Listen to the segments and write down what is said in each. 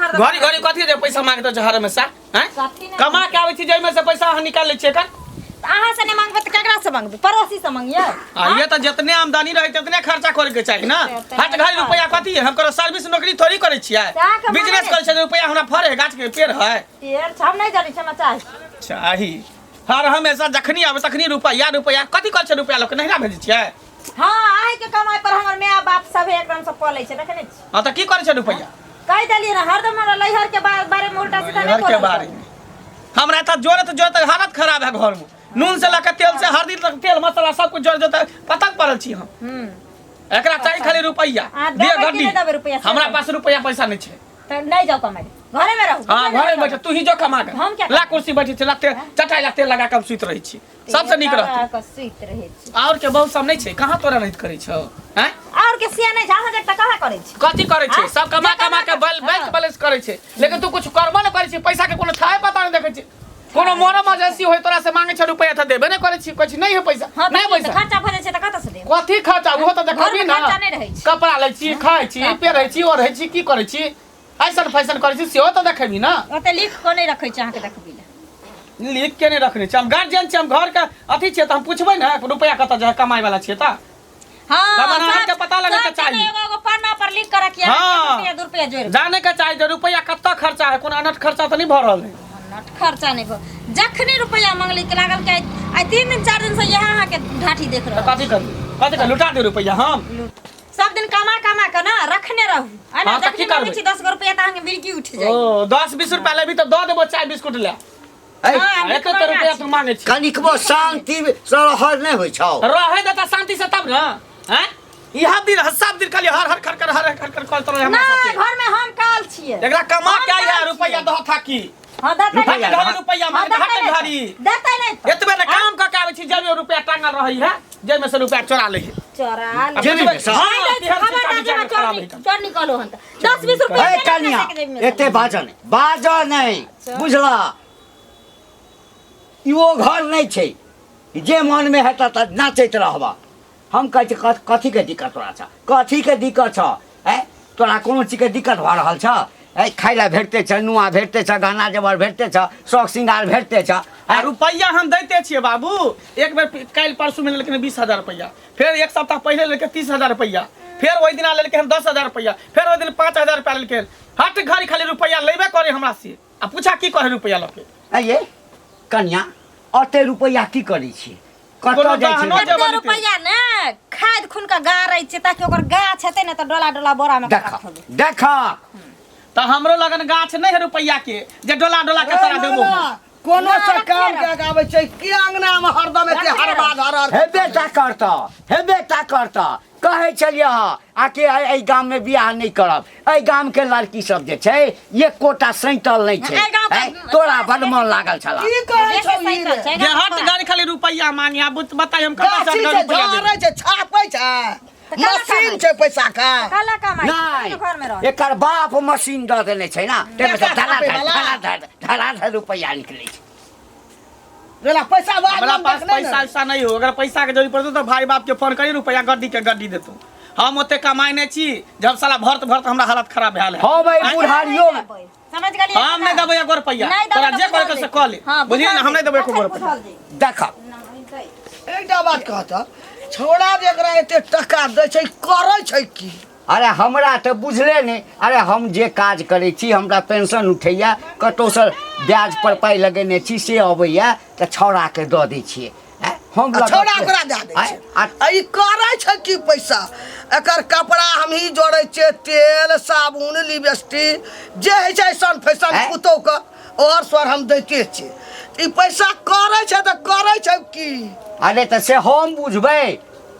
हरदम घड़ी घड़ी कथी जे पैसा मांगते छै हर हमेशा हैं कथी नहि कमा के आबै छी जाहिमे से पैसा अहाँ निकाल लै छियै एखन तऽ अहाँ से नहि मांगबै तऽ केकरा से मांगबै पड़ोसी से मांगियै आ ये तऽ जितने आमदनी रहे तितने खर्चा करे के चाही ना से तऽ हट घड़ी रुपया कथी है हम करो सर्विस नौकरी थोड़ी करै छियै से अहाँके माने बिजनेस करै छियै तऽ रुपया हमरा फड़े है गाछ के पेड़ है पेड़ छै, हम नहि जानै छी हमरा चाही चाही हर हमेशा जखनी आबै तखनी रुपया रुपया कथी करै छै रुपया लोक नहिरा भेजै छियै हँ अहीँके कमाइ पर हमर माय बाप सब एकदम से पलै छै देखने छी हँ तऽ की करै छै रुपया कहि देलियै ने हरदम हमरा नैहर के बारे में उल्टा सीधा नहीं घर के बोलल बारे में हमरा तऽ जोड़त जोड़त हालत खराब है घर में नून से लऽ के तेल से हरदी तक तेल मसाला सब कुछ जोड़ जोड़ पतंग पड़ल छी हम एकरा चाही खाली रुपैया अहाँ दिअ देबै कि गड्डी नहि देबै रुपैआ से हमरा कहू। पास रुपैया पैसा नहीं छै तऽ नहि जाउ कमाइ लए। घरे में रहू हाँ घरे में बैठे तू ही जो कमा के हम क्या ला कुर्सी बैठे छै ला तेल चटाई ला तेल लगा के हम सुति रहै छी सबसे नीक रहतै कऽ सुति रहै छी और के बहुत सब नहीं छै कहाँ तोरा नहीं करै छौ हैं और के सिया नहि छै अहाँ जक तऽ कहाँ करै छी कथी करै छै हाँ? सब कमा जे कमा के कमा बल के- बैंक हाँ। बैलेंस करै छै लेकिन तू कुछ करबो नहि करै छी पैसा के कोनो छाए पता नहि देखै छी कोनो मोरो मजेसी होय तोरा से मांगे छै रुपैआ तऽ देबे नहि करै छी कहै छी नहीं है पैसा हाँ नहीं तऽ पैसा खर्चा भऽ जाइ छै तऽ कतऽ से देब कथी खर्चा ओहो तऽ देखबी घरमे ना खर्चा नहि रहै छै। कपड़ा लै छी खाइ छी पहिरै छी ओढ़ै छी की करै छी ऐसन फैशन करै छी सेहो तऽ देखेबी ना ओते लिख कऽ नहि रखै छै अहाँके देखबै लए लिख के नहि रखने छी हम गार्जियन छी हम घर के अथी छियै तऽ हम पुछबै ने रुपैआ कतऽ जाइ कमाइ वाला छियै तऽ हाँ तब अहाँके पता लगैके सब चाही। एगो एगो पन्ना पर लिख के रखिए हाँ। रुपया दू रुपया जोड़ि जाने के चाही जे रुपैआ कतऽ खर्चा है कोनो अनट खर्चा तऽ नहि भऽ रहल है नट खर्चा नहीं भऽ जखने रुपया मंगली के लागल के आइ 3 दिन 4 दिन से यह अहाँके ढाठी देख तऽ रहल कथी करू कथी करू लुटा दे रुपैआ हम सब दिन कमा कमा के ना रखने रहू आ ना हाँ, तऽ की जखने मांगै करबै? छी 10 गो रुपया तऽ अहाँके मिर्गी उठि जाइ ओ 10 20 रुपया लेबी तऽ दऽ देबो चाय बिस्कुट ले ऐ, हाँ, हम एते तऽ रुपया तू मांगे छी कनिकबो शान्ति से रहल नहि होइ छौ रहे देता शांति से तब ना हैं इहा दिन सब दिन खाली हर हर खर खर हर हर खर खर करत रहे हमरा ना साथे घर में हम काल छियै एकरा कमा हम के आइ है काल रुपया छियै। दह था की हाँ देतै हट नहि घड़ी रुपया हाँ, मांगे देतै हट नहि घड़ी देतै नहि तऽ। एतबे ने काम कऽ के आबै छी जेबे रुपया टांगल रहै है जेमे से रुपया चोरा लै है चोरा ले। जेबी में से? हाँ, नहीं दै छै, तेहन खबरदार सिक्का जे बिचारा अहाँ खराब है। चोर निकलो हन तऽ 10 20 रुपया ए देने कनिया से के जेबी में से। एते बाजऽ नहि बाजऽ नहि बुझला ई ओ घर नहि छै जे मनमे हेतऽ तऽ नाचैत रहबऽ हम कहै छी कथीके दिक्कत तोरा छऽ कथीके दिक्कत छऽ आँय तोरा कोनो चीजके दिक्कत भऽ रहल छऽ आँय खाइ लए भेटते छऽ नुआ भेटते छऽ गहना जेवर भेटते छऽ शौक श्रृंगार भेटते छऽ आ रुपैआ हम दैते छियै बाबू एक बेर काल्हि परसू में लेलखिन 20,000 रुपैआ फेर एक सप्ताह पहिले लेलकै 30,000 रुपैआ फेर ओहि दिना लेलकै हन 10,000 रुपैआ फेर ओहि दिन 5,000 रुपैआ लेलकै हट घड़ी खाली रुपैआ लेबे करे हमरा से आ पूछा की करे रुपैआ लऽ के आँय ये कनिया अते रुपैआ की करै छी कतऽ कोनो जाइ गहनो छै जेवर कते रुपैआ ने खाद खून के गाड़ै छै ताकि ओकर गाछ हेतै ने तऽ डोला डोला बोरा में देख रखबै देख तऽ हमरो लगन गाछ नहि है रुपैआ के जे डोला डोला के तोरा देबो हम। कोनो ना, से रखने काम रह। के आबै छै के अंगना में हरदम एते रखने हरबा रह। धरर हेबे टा करतऽ हेबे टा करतऽ कहै छलियै हँ आकि एहि गाममे बियाह नहि करब एहि गामके लड़की सब जे छै एकोटा सैतल नहि छै एहि गामके आँय, तोरा बड मन लागल छल की कहै बेसी छौ ई सैतल रे छै, जे हट गाड़ी खाली रुपैआ मांगे आब बताइ हम कतऽ से गाछी हट छै रुपैआ देबै झड़ै छै छापै छै तऽ काला मशीन कमाइ छै पैसा के काला कमाइ छै, नहि घर में रह एकर बाप मशीन दऽ देने छै ने ताहिमे से पैसा धरा छापै धर बला। धरा धर धरा धर रुपैआ निकलै छै जेना पैसा बाद हमरा में पास देखने पैसा ने। वैसा नहीं हो अगर पैसा के जरूरत पड़तो तो भाई बाप के फोन करी रुपया गड्डी के गड्डी देतो हम ओते कमाई नहीं छी जब साला भरत भरत हमरा हालत खराब भेल है हँ भाई बुढ़ारियो में समझ गेलियै हम नहीं देबै एको रुपया नहीं देबै तोरा तऽ जे करे बुझल के से जेतै। कह ले हाँ, बुझली ना हम नहीं देबै एको बुझल रुपया जेतै। देख एकटा बात कहत छोड़ा जे एकरा एते टका दै छै करै छै की अरे हमरा तऽ बुझले नहि अरे हम जे काज करै छी हमरा पेंशन उठैया कतहुसँ ब्याज पर पाइ लगेने छी से अबैया तऽ छौड़ाके दऽ दै छियै आँय, हम आ लऽ छौड़ा कऽ- ओकरा दए दै आँय, छै आ आ ई करै छै की पैसा एकर कपड़ा हमही जोड़ै छियै तेल साबुन लिपस्टिक जे होइ छै सन फैशन आँय? पुतोहके और स्वर हम दैते छियै ई पैसा करै छै तऽ करै छै की अरे तऽ से हम बुझबै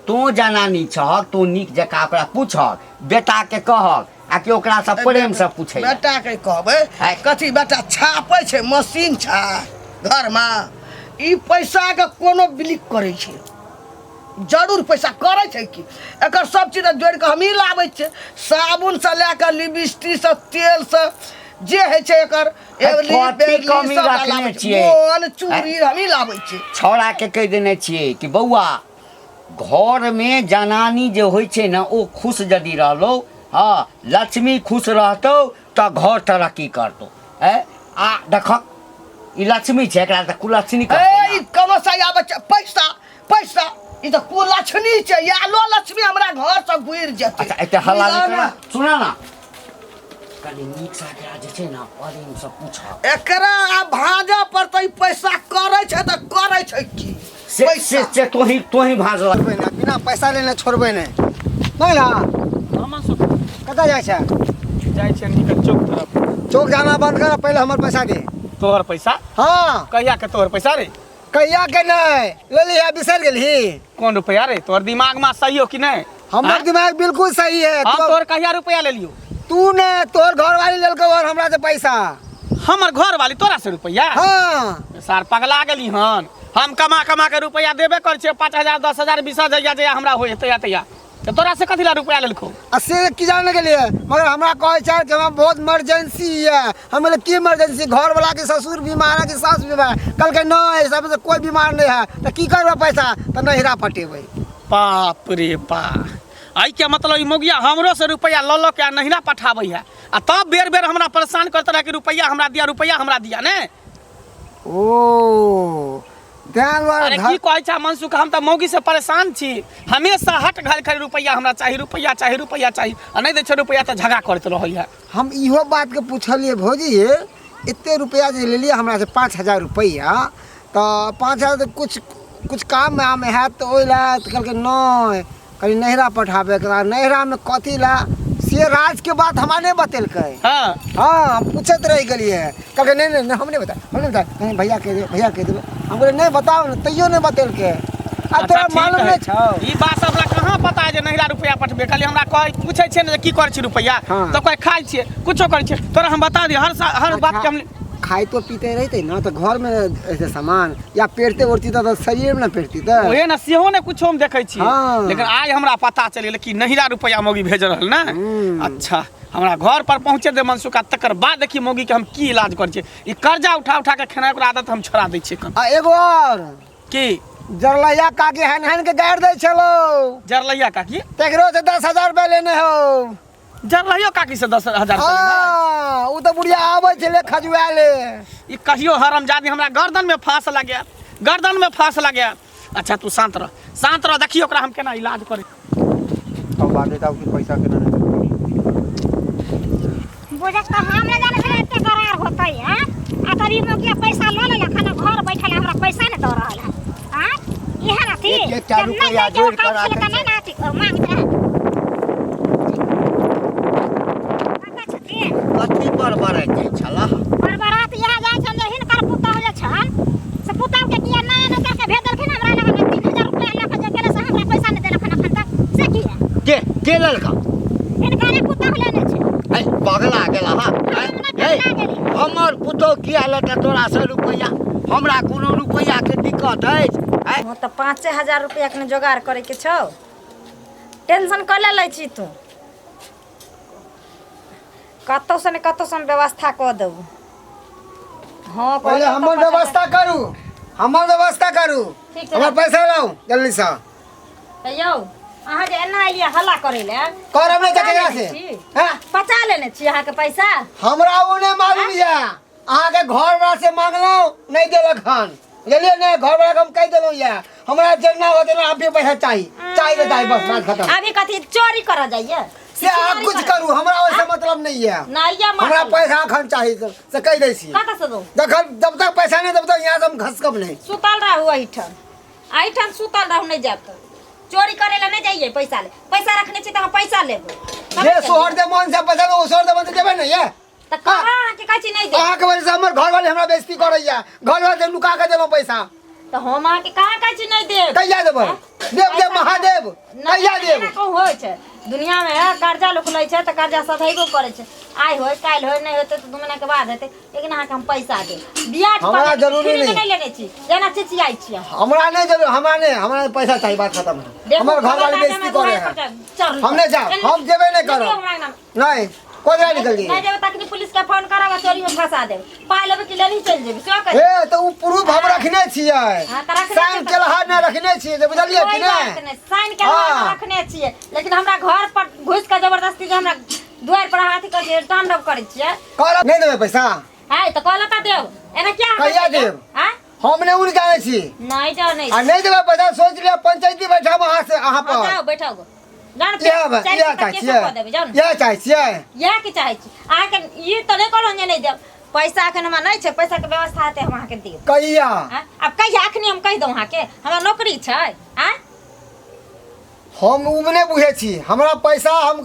तोँ जनानी छहक तोँ नीक जकाँ ओकरा पूछहक बेटाके कहक आ कि ओकरासँ प्रेमसँ पूछै लए। बेटा के कहबै आँय। कथी बेटा छापै छै मशीन छै घरमे ई पैसा के कोनो बिलिक करै छै जरूर पैसा करै छै की एकर सब चीज जोड़ि कऽ हमही लाबै छियै साबुनसँ लए कऽ लिपस्टिकसँ तेलसँ जे होइ छै एकर एवली कथी बेरली कमी सबटा रखने लाबै छियै छियै? मोन चूड़ी हमही लाबै छियै छौड़ाके कहि देने छियै कि बौआ घरमे जनानी जे होइ छै ने ओ खुश यदि रहलौ हँ लक्ष्मी खुश रहतौ तऽ घर तरक्की करतौ। ए आ देखक ई लक्ष्मी छै, एकरा तऽ कुलक्ष्मी ए कहतै ई कोनो सही आबै छै पैसा पैसा, ई तऽ कुलक्ष्मी छै, आलो लक्ष्मी हमरा घर से घुरि जेतै। अच्छा एते हल्ला नहि मिलन। कर, सुना ना कनि नीकसँ एकरा जे छै ने प्रेमसँ पूछ। एकरा आब भाँजऽ पड़तै, ई पैसा करै छै तऽ करै छै की से से से तोही तोही भाँज लग। छोड़बै नहि, बिना पैसा लेने छोड़बै नहि। नहि ना। कतऽ जाइ छै? जाइ छियनि हिनकर चौक तरफ। चौक जाना बंद कर, पहिले हमर पैसा दे। तोहर पैसा? हाँ। कहिया के तोहर पैसा रे? कहिया के नहीं लेली है, बिसरि गेलही? कोन रुपया रे? तोहर दिमाग में सही हो कि नहीं? हमर हाँ? दिमाग बिल्कुल सही है। हम तोहर कहिया रुपया लेलियो? तू ने तोहर घरवाली लेलको और हमरा से पैसा। हमर घर वाली तोरा से रुपया? हाँ। सार पगला गेली हन। हम कमा कमा के रुपया देबे कर छियै, 5,000 10,000 20,000 जहिया हमरा होइ तहिया तहिया। तऽ तोरा से कथी ला रुपया लेलको? आ से की जाने के लिए, मगर हमरा कहै छै कि हमरा बहुत इमरजेंसी है। हम बोले की इमरजेंसी? घर वाला के ससुर बीमार है कि सास बीमार है? कहलकै नहीं, ऐसा में तो कोई बीमार नहीं है। तऽ की करबै पैसा? तऽ नहिरा पटेबै। बाप रे बा, एहि के मतलब ई मौगिया हमरो से रुपया लऽ लऽ के आ नहिरा पठाबै है, आ तब बेर बेर हमरा परेशान करते रहे कि रुपया हमरा दिया, रुपया हमरा दिया। ने ओ तें दुआरे। अरे की कहै छै मनसुख, हम तऽ मौगी से परेशान छी हमेशा। हट घर खाली रुपया हमरा चाही, रुपया चाही, रुपया चाही, आ नहि दै छै रुपया तऽ झगड़ा करैत रहै है। हम इहो बातके पुछलियै, भौजी एते रुपया जे लेलियै हमरा से 5,000 रुपैआ, तऽ 5,000 तऽ कुछ कुछ काम आम हैत तऽ ओहि लए? तऽ कहलकै नहि, कनि नैहरा पठाबैके। नैहरामे कथी लए से राजके बात हमरा नहि बतेलकै। हाँ। हाँ, हम पूछैत रहि गेलियै। कहलकै नहि नहि नहि, हम नहि बताए, हम नहि बताए, नहीं भैया कहि देबै, भैया कहि देबै। हम कहलियै नहि बताउ ने, तैयो नहि बतेलकै। आ अच्छा, तोरा ठीक मालूम है। नहि छौ? ई बात सब हमरा कहाँ पता है जे नहिरा रुपया पठबे। खाली हमरा कहै पूछै छियै ने जे की करै छी रुपया, हाँ। तऽ कहै खाइ छियै, कुछो करै छियै। तोरा हम बता दी हर हर बात के हम खाइतो पीते रहिते ना तऽ घर में ऐसे सामान या पेरते उड़ती तऽ शरीर में ना पेरती तऽ ओहे ने सेहो ने कुछो हम देखै छी। हाँ। लेकिन आइ हमरा पता चलि गेलै कि नहिरा रुपया मौगी भेज रहल ने। हम्म। अच्छा हमरा घर पर पहुँचे दे मनसुखा, तकर बाद देखी मौगी के हम की इलाज करै छियै। ई कर्जा उठा उठा के खेनाइ ओकरा आदत हम छोड़ा दै छियै। आ एगो और की? जरलैया काकी हैन हैन के गारि दै छलो। जरलैया काकी? तेकरो से 10,000 रुपया लेने हो। जरलैयो काकी से 10,000 रुपया लेने? हाँ, उ तऽ बुढ़िया आबै छलै खजुआले। ई कहियो हरामजादी हमरा गर्दन में फांस लगे, गर्दन में फांस लगे। अच्छा तू शांत रह, शांत रह, देखियो ओकरा हम केना इलाज करै। अब बात बताओ कि पैसा केना नहीं। बुझक तऽ हम नहि जानै छलियै एते गरार होतै। हैं आ तब ई मौगिया पैसा लऽ लेलक हन, घर बैठल हमरा पैसा नहि दऽ रहल है। आँ इएह ने अथी एक एकटा जब नहि रुपैआ दैके जोड़ि कऽ औकात छलै राखै तऽ नहि ने अथी मांगतै। कतऽ छथिन? कथी पर बरैत छलह? बरबरात इएह जाइ छनि जे हिनकर पुतहु जे छनि से पुतहुके किया नया नौकरके भेज देलखिन हमरा लग, 3,000 रुपया लऽ कऽ जे गेलै से हमरा पैसा नहि देलखिन एखन तक, से किया? के के लेलका? हिनकरे पुतहु लेने छै। है पगला गेला हा? हम नहि पगला गेली। हमर पुतहु किया लेतै तोरा से रुपैआ? हमरा कोनो रुपैआ के दिक्कत अछि? आँय? ओ तऽ 5,000 रुपया के जोगाड़ करैके छौ, टेंशन कऽ ले लै छी तू, कतौसँ ने कतौसँ हम व्यवस्था कऽ देबू। हाँ पहिले कहलियौ तऽ हमर 5,000 व्यवस्था करू, हमर व्यवस्था करू। ठीक छै। हमर पैसा लाउ जल्दी से। तऽ यौ अहाँ जे एना एलियै हल्ला करै लए, करब नहि तऽ पचा केकरा लेने से? छी? हैं? पचा लेने छी अहाँके पैसा? हमरा ओ नहि मालूम यऽ, अहाँके घर वाला से मांगलहुँ नहि देलक हन, बुझलियै ने? घर वाला के हम कहि देलहुँ यऽ, हमरा जेना होतै ना अभी पैसा चाही, चाही तऽ चाही, बस बात खत्म। अभी कथी चोरी करऽ जाइए? से अहाँ कुछ करू, हमरा ओहिसँ मतलब नहीं है। नहि ये हमरा पैसा अखन चाही से कहि दै छी। कतऽ से दू? जखन जब तक पैसा नहीं तब तक यहाँ से हम घसकब नहीं। सुतल रहू एहिठाम, एहिठाम सुतल रहू, नहि जायब तऽ चोरी करे ला नहि जाइए। पैसा ले, पैसा रखने छी तऽ अहाँ पैसा लेबै। जे सोहर दे मन से पैसा ओ सोहर दे मन से देबै ने ये। तऽ कहाँ अहाँके कहै छी नहि देब? अहाँके वजह से हमर घर वाले हमरा बेइज्जती करैया, घर वाले से नुका के देलहुँ पैसा। तऽ हम अहाँके कहाँ कहै छी नहि देब? कहिया देबै? देव देव महादेव कहिया देब? एना कहूँ होइ छै दुनियामे? कर्जा लोक लै छै तऽ कर्जा सधैबो करै छै। आइ होय काल्हि होय, नहि होतै तऽ 2 महीनाके बाद हेतै, लेकिन अहाँके हम पैसा देब। ब्याज पर हमरा लेने छी, जरूरी फ्रीमे नहि। नहि लेने छी जेना चिचियाइ छी अहाँ। हमरा नहीं जरूर, हमरा नहीं, हमरा पैसा चाहिए, बात खत्म है। देखू, हमर घर वाले खबरदार बेइज्जती हमरा करे दुआरि है। पर चढ़ू। हम नहीं जाब, हम जेबे नहीं निकलू करब। हमरा अंगना में। नहीं, कोई निकल नहि जाइए। जेबै तखनी पुलिस के फोन करब आ चोरी में फंसा देब। पाइ लेबै कि लेनही चलि जेबै सेहो कहि। ए तऽ उ प्रूफ हम रखने छियै। हाँ, तऽ रखने साइन छियै तऽ- केलहा नहि रखने छियै जे, बुझलियै कि कोई बात नहि? नहि, साइन के हाँ। रखने छियै, लेकिन हमरा घर पर घुसि के जबरदस्ती जे हमरा दुआरि पर अहाँ अथी करै छियै तांडव करै छियै कहलक नहि देबै पैसा आय तऽ कहलक तऽ देब एना किया कहिया देब? आँय हम नहि उड़ जानै छी नहि जानै आ नहि देबै पैसा सोच लिअ पंचायती बैठाब अहाँ से अहाँ हँ, पर जाउ बैठाउ गो जाउ ने, इएह चारि इएह गोटा चाहै केसो छियै कऽ देबै जाउ ने इएह चाहै छियै इएह की चाहै छी अहाँके ई तऽ नहि कहलहुँ जे नहि देब पैसा एखन हमरा नहि छै पैसाके व्यवस्था हेतै हम अहाँके देब कहिया आँय? आब कहिया एखनी हम कहि दौं अहाँके हमरा नौकरी छै आँय हम उ नहि बुझै छी हमरा पैसा हम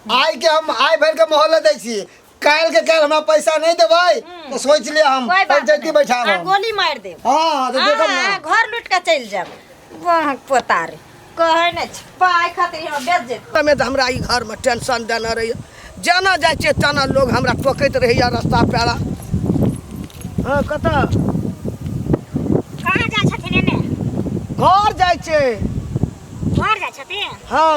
आइ के हम आइ भरि के मोहलत दै छी काल्हि के काल्हि हमरा पैसा नहि देबै तऽ सोचि लिअ हम कोई बात पंचायती नहि। बैठाब अहाँ हम। गोली मारि देब हँ तऽ देखब अहाँ ने घर लूटि कऽ चलि जायब वाह पोता रे कहै नहि छै पाइ खातिर हमरा बेच जेत मे तऽ हमरा ई घरमे टेंशन देने रहैए जेना जाइ छियै तेना लोग हमरा टोकैत रहैए रस्ता पेड़ा हँ कतऽ कहाँ जाइ छथिन एने घर जाइ छै घर जाइ छथिन हँ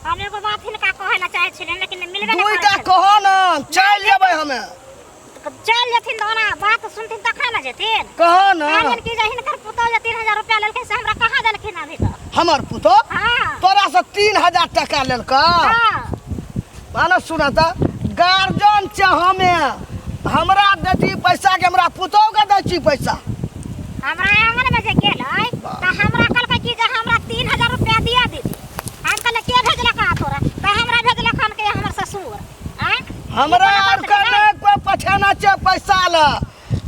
हम एगो बात हिनका कहै लए चाहै छलियनि लेकिन मिलबे नहि दुइटा करै कह ने चलि जेबै हमे छथिन। चलि जेथिन तऽ ओना बात सुनथिन तखन ने जेथिन कह ने कहलियनि कि जे हिनकर पुतोह जे 3000 रुपया लेलखिन से हमरा कहाँ देलखिन अभी तक हमर पुतोह हाँ तोरा से 3000 टका लेलका हाँ माने सुना तऽ गार्जियन छै हमे हमरा देती पैसा के हमरा पुतोह के दै छी पैसा हमरा आंगन में जे गेलै तऽ हमरा कहलकै कि जे हमरा 3000 रुपया दिया दीदी हम कहलियै के भेजलक हँ तोरा तऽ हमरा भेजलक हन के हमर ससुर आँय हमरा ई कोनो आर बात के भेलै? नहि कोइ पठेना छै पैसा लए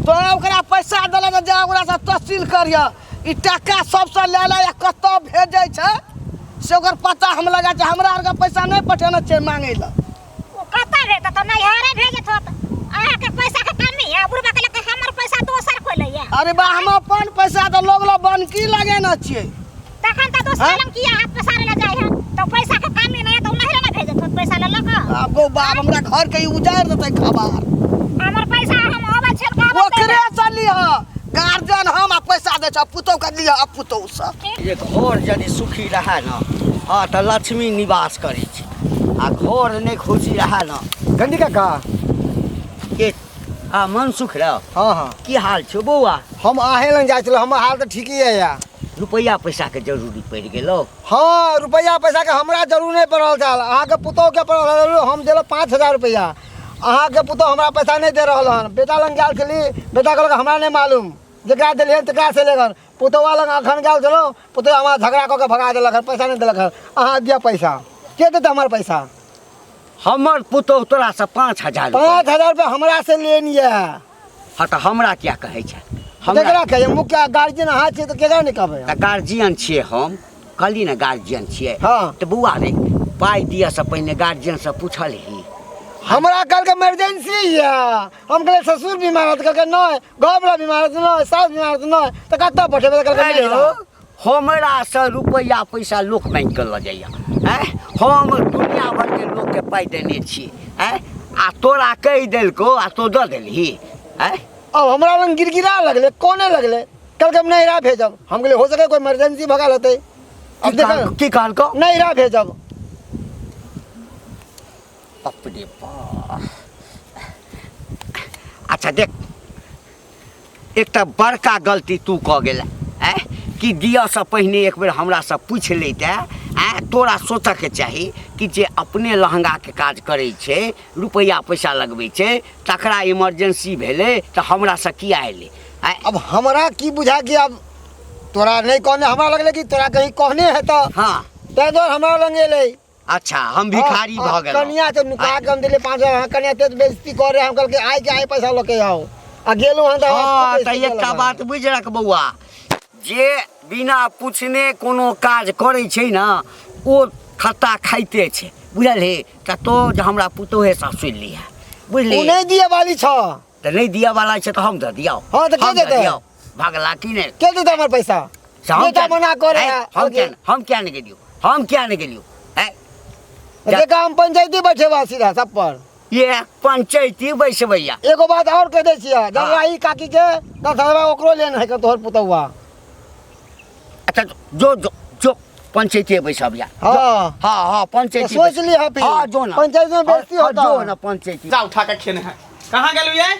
तो ओकरा पैसा देलक तऽ जा ओकरा से तहसील करिह ई टाका सबसँ लए ले या कतऽ भेजै छै से ओकर पता हम लगा छै हमरा आरके पैसा नहि पठेना छै मांगै लए ओ कतऽ भेजत तऽ नैहरे भेजत होत अहाँके पैसा के कमी है बुढ़बा के लके हमर पैसा दोसर कोइ लैया अरे बा हम अपन पैसा तऽ लोग लग बनकी लगेने छियै तखन तऽ दोसर हाँ? लग किया हाथ पसारे ला जाइ है तऽ पैसा के कमी नहीं है तऽ नैहरे ने भेजत होत पैसा लऽ लऽ कऽ आब गो बाप हमरा घर के ई उजाड़ि देतै खबार हमर पैसा हम अबै छियनि कहबै ओकरे से लिह गार्जियन हम आ पैसा दै छ पुतोह के लिह पुतोह से जे घर यदि सुखी रहए ने हँ तऽ लक्ष्मी निवास करै छै आ घर नहि खुशी रहए ने गंडी काका के आ मन सुख रह हाँ हाँ की हाल छौ बौआ हम अहें लग जाइ छलहुँ हमर हाल तऽ ठीके यऽ या रुपैआ पैसाके जरूरी पड़ि गेलौ हाँ रुपैआ पैसाके हमरा जरूर नहि पड़ल छल अहाँके पुतोहके पड़ल छल हम देलहुँ 5000 रुपैआ अहाँके पुतोह हमरा पैसा नहि दे रहल हन बेटा लग गेल छली बेटा कहलक हमरा नहि मालूम जकरा देलियै तकरा से लेगन पुतोहुआ लग अखन गेल छलहुँ पुतोह हमरा झगड़ा कऽ के भगा देलक हन पैसा नहि देलक हन अहाँ दिअ पैसा के देतै हमर पैसा हमर पुतोह तोरासँ 5000 5000 रुपया हमरा से लेन यऽ हँ तऽ हमरा किया कहै छै हमरा केकरा कहियै मुखिया गार्जियन अहाँ छियै तऽ केकरा नहि कहबै तऽ गार्जियन छियै हम कहली ने गार्जियन छियै हँ। तऽ बौआ रे पाइ दिअ से पहिने गार्जियनसँ पूछलही हमरा कहलकै इमरजेंसी यऽ हम कहलियै ससुर बीमार है तऽ कहलकै नहि घरवला बीमार है तऽ नहि सास बीमार है तऽ नहि तऽ कतऽ पठेबै तऽ कहलकै हेलो नहि हमरासँ रुपैआ पैसा लोक मांगि कऽ लऽ जाइए आँय हम दुनिया भरिके लोकके पाइ देने छी आँय आ तोरा कहि देलकौ आ तो दऽ देलही आँय अब हमरा लग गिड़गिड़ा लगलै कोने लगलै कहलकै हम नैहरा भेजब हम कहलियै हो सकै कोइ इमरजेंसी भऽ गेल हेतै अब की देख की कहलकौ नैहरा भेजब बाप रे बाप अच्छा देख एकटा बड़का गलती तू कऽ गेला आँय कि दियऽसँ पहिने एक बेर हमरासँ पूछि लैते आँय तोरा सोचऽके चाही कि जे अपने लहङ्गाके काज करै छै रुपैआ पैसा लगबै छै तकरा इमरजेंसी भेलै तऽ हमरासँ किया एलै आँय अब हमरा की बुझा कि अब तोरा नहि कहने हमरा लगलै कि तोरा कहीं कहने हेतऽ हँ ताहि दुआरे हमरा लग एलै अच्छा हम भिखारी भऽ गेलहुँ कनिया के नुका के हम दिले 5000 अहाँ कनिया ते बेइज्जती कर रहे हम कहलकै आइ के आइ पैसा लऽ के आउ आ गेलहुँ हन तऽ हँ तऽ एकटा बात बुझि रख बौआ जे बिना पूछने कोनो काज करै छै ने ओ खत्ता खाइते छै बुझलही तऽ तो जे हमरा पुतोहेसँ सुनि लिहे बुझली ओ नहि दिए वाली छ तऽ नहि दिअ वाला छै तऽ हम दऽ दियौ हँ, तऽ के हम दऽ देतै? दियौ भगला की नहि के देतै हमर पैसा से हम बेटा किया- मना करे ऐ, है हम किया हम किया नहि गेलियौ हम किया नहि गेलियौ ऐ, देखा हम पंचायती बैठेबा सीधा सब पर ये पंचायती बैसबैया एगो बात और कह दै छियै जलवाही काकी के 10,000 ओकरो लेन है तोहर पुतौआ अच्छा जो जो जो पंचायती बैसबिया हाँ। हाँ हाँ पंचायती तो सोच लिहऽ फिर। हाँ जो ना पंचायत में बेइज्जती हाँ, होता। जो ना पंचायती जा उठा के खेने है कहाँ गेलू ये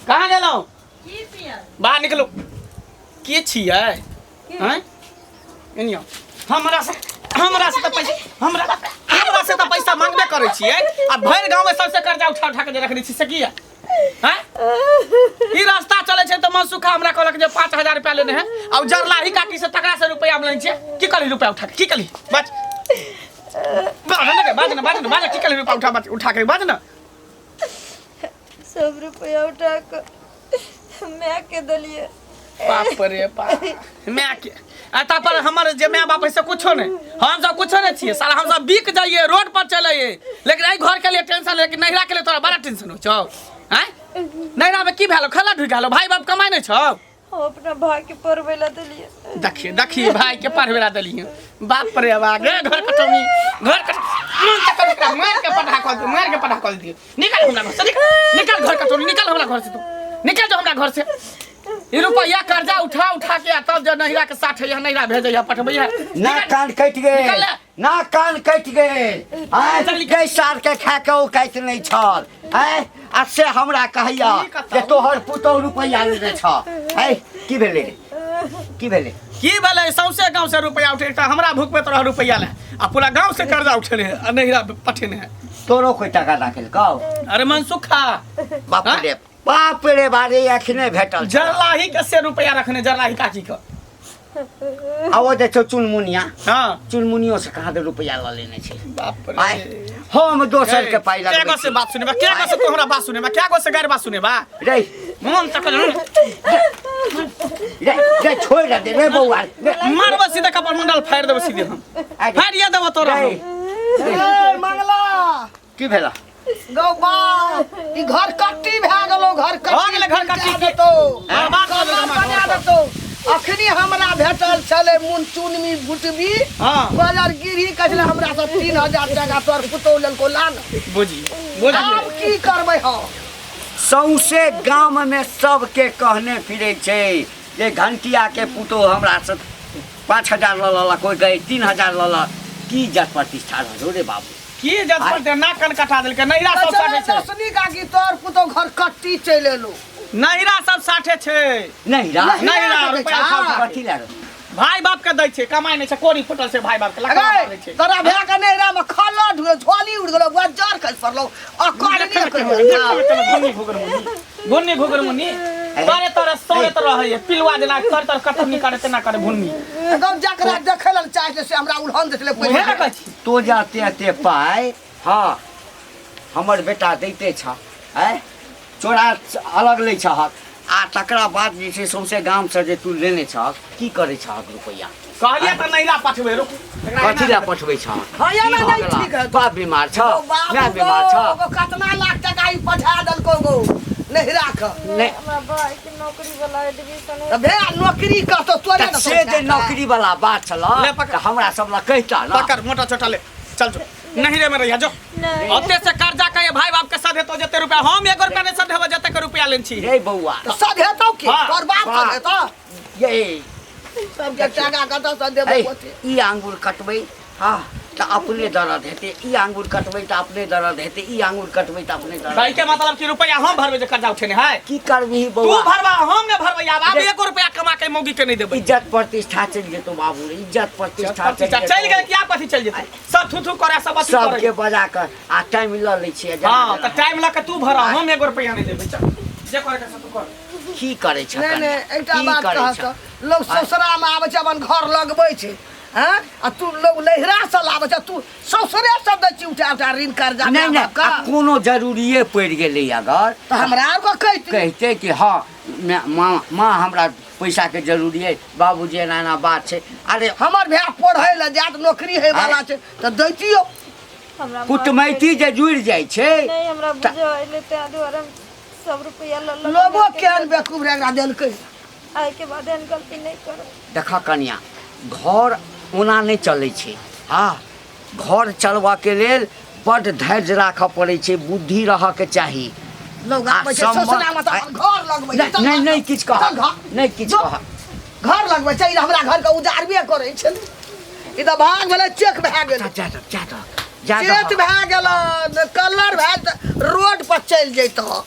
कहाँ गेलहुँ बाहर निकलू के छियै हैं एनियो हमरा से तऽ पैसा हमरा हमरा तोरा से तऽ पैसा मांगबे करै छियै आ भरि गाँव में सबसे कर्जा उठा उठा के जे रखने छी से किया हैं? ई रास्ता चलै छै तऽ मनसुखा हमरा कहलक जे 5000 रुपया लेने है आ जरलाही काकी से तकरा से रुपया हम लेने छियै। की कहली रुपया उठा के की कहली? बाज बाज ने, बाज ने, बाज ने, बाज, की कहली रुपया उठा, बाज, उठा के बाज ने। सब रुपया उठा के माय के देलिए। बाप रे बाप, माय के आ ता पर हमर जे my बाप है से कुछो नहीं, हम सब कुछो नहीं छियै साला, हम सब बिक जाइए रोड पर चलैए, लेकिन एहि घर के लिए टेंशन, लेकिन नैहरा के लिए तोरा बड़ा टेंशन हो छौ। आँय नैहरा में की भेलो? खेला ढुकि गेलो, भाई बाप कमाइ नहीं छौ। हम अपना भाई के पढ़बै ला देलिए। देखिए देखिए भाई के पढ़बै ला देलिए। बाप रे बाप, गे घर कटौनी, घर कट मन तक एकरा मार के पढ़ा कऽ दियौ, मार के पढ़ा कऽ दियौ। निकल हमरा घर से, निकल, निकल घर कटौनी, निकल हमरा घर से, तू निकल जो हमरा घर से। ई रुपैया कर्जा उठा उठा के आ तब जे नैहरा के साथ है, नैहरा भेजैया पठबैया। ना कान कटि गेल, निकल ले। ना कान कटि गेल। आँय, चल निकल। गै सार के खा के ओ काटि नहि छल। आँय, आ से हमरा कहैया की कतौ? जे तोहर पुतहु रुपैआ लेने छ। आँय, की भेलै रे? की भेलै? की भेलै? सौंसे गाँव से रुपैआ उठे तऽ हमरा भुकबैत रह रुपैआ ले, आ पूरा गाँव से कर्जा उठेने है आ नैहरा पठेने है। तोरो कोई टाका राखलकौ? अरे मनसुखा। बाप हाँ? रे बाप रे बारे, अखने भेटल छल। जरलाही के से रुपैआ रखने, जरलाही काकी के। आ ओ जे छौ चुनमुनिया, हाँ। चुनमुनियो से कहाँ दे रुपैआ लऽ लेने छै। बाप रे। आय, हम दोसर के पाइ क्या लगबै गो से छी। बात सुनेबा? क्या गो से तू हमरा बात सुनेबा? क्या गो से गारि बात सुनेबा? रे मन तक रे रे, छोड़ि दे रे बौआ रे। मारबो सीधे कपार मंडल फाड़ि देबो सीधे हम। आय गे। फाड़िए देबो तोरा रे। हम। ए मंगला, की भेला? गौ बा, ई घर कट्टी भए गेलो, घर कट्टी भऽ गेलै घर कट्टी। बना देतौ। बर्बाद कऽ देलकै कलर हमरा बना घर। देतौ। अखनी हमरा भेटल छलै मुनचुनमी भुटबी, हाँ। बजर गिरही कहै छलै हमरा से 3000 टाका तोहर पुतहु लेलको, ला ने। बुझी, बुझी। आब की करबै हम? सौंसे गाम में सबके कहने फिरै छै जे घंटिया के पुतोह हमरा से 5000 लऽ लेलक, कोइ गए 3000 लऽ लक। की इज्जत प्रतिष्ठा रहलो रे बाबू? की इज्जत प्रतिष्ठा? नाक कान कटा देलकै। नैहरा सब साठे छै। दसनी काकी तोहर पुतोह घर कट्टी चलि एलो। नैहरा सब साठे छै। नैहरा? नैहरा रुपया उठा उठा। कथी लए रे? भाई बाप के दै छै, कमाइ नहि छै, कोरी फुटल छै भाई बाप के, लकड़ा अरे, मारै छै। तोरा भाय के नैहरा में खल्ला ढुके झोली उड़ गेलो, बुआ जर खसि पड़लो, आ कहली देखै नहि देखै कहियो। देखै घुन्नी घुघर मुन्नी, घुन्नी घुघर मुन्नी। तोरे तोरे सोरे तो रहै है, पिलुआ जेना तर तर कटनी करे तेना करे घुन्नी। एकदम जकरा देखै लेल चाहै छै से हमरा उल्हन देखले उहे ने कहै छी। तो जाते एते पाइ, हाँ, हमर बेटा दैते छ, आँय, चोरा अलग लै छहक, आ तकरा बाद जे छै सौंसे गामसँ जे तू लेने छहक, की करै छहक रुपैआ? कहलियै तऽ नैहरा पठबै, रुक। कथी लए पठबै छहक? हाँ, की एना भऽ नहि गेला? ठीक है। बाप बीमार छ, गौ बाबू माय बीमार छ। गौ, गौ, कतना लाख टका ई पठा देलको गौ नैहरा के। नहि। हमरा भाई के नौकरी वाला एडमिशन तऽ भे नौकरी करतो तोरे तऽ ने से जे नौकरी वाला बात छल ले पकड़। तऽ हमरा सब लग कहिता ने। पकड़ मोटा छोटा ले चल जो नैहरे में रहिया जो। नहीं। ओते से कर्जा के भाई बाप के सधेतो जते रुपया, हम एगो रुपया नहीं सधेबो जते के रुपया लेन छी। रे बौआ। तऽ सधेतौ की? हाँ। तोहर बाप बाप। सधेतौ? ये। सबके टाका कतऽ सधेबै ऐ, ओते? ई आंगुर कटबै, हाँ, तऽ अपने दर्द हेतै, ई आंगुर कटबै तऽ अपने दर्द हेतै, ई आंगुर कटबै तऽ अपने दर्द। भाई के मतलब कि रुपया हम भरबै जे कर्जा उठेने है? की करबिही तू बौआ? भरबा, हम नहीं भरबै। आब रे। एको रुपया कमा के मौगी के नहीं देबै। इज्जत प्रतिष्ठा चलि जेतौ बाबू रे, इज्जत प्रतिष्ठा प्रतिष्ठा चलि गेल कि आब कथी चलि जेतै? सब थू थू करे, सब अथी करे। सबके बजा कऽ आ टाइम लऽ लै छियै, जेना हाँ, जेना। तऽ टाइम लऽ के तू भरा, हम एको रुपया नहीं देबै। चल जे करे के से तू कर। की करै छ नहि, कन्या? नहि, एकटा की बात करै कहत छ? तऽ लोग ससुरा में आबै छै अपन घर लगबै छै, हाँ? आ तू लोग नैहरा से लाबै छै, तू ससुरे से दै छी उठा उठा ऋण कर्जा नहि, माय नहि, बापके। आ कोनो जरूरिए पड़ि गेलै अगर तऽ हमरा आरके कहितै। कहितै कि हँ, माँ, माँ हमरा पैसाके जरूरी अइ बाबूजी, एना एना बात छै। अरे हमर भाय पढ़ै लए जायत, नौकरी होइवला छै तऽ दैतियौ। हमरा कुटमैती जे जुड़ि जाइ छै। नहि, हमरा बुझल एलै ताहि दुआरे हम सब रुपैआ लऽ लऽ लोगो केहन बेवकूफ रहै, एकरा देलकै। आइ के बाद एहन गलती नहि करब। देखऽ कनिया, घर ओना नहि चलै छै। हँ, घर चलबऽके लेल बड्ड धैर्य राखऽ पड़ै छै, बुद्धि रहऽके चाही। लोग आ आबै छै सम्बन्ध- ससुरामे तऽ अपन घर लगबै छै। नहि, चल नहि, घर। नहि किछु कहब। चल घर। नहि किछु जो। कहब। घर लगबै छै, ई हमरा घरके उजाड़बे करै छै। ई तऽ भाग भेलै, चेक भए गेलै। जा, जा, जा, जा, जा, चेक भए गेल, कलर भए गेल, रोड पर चलि जैतह।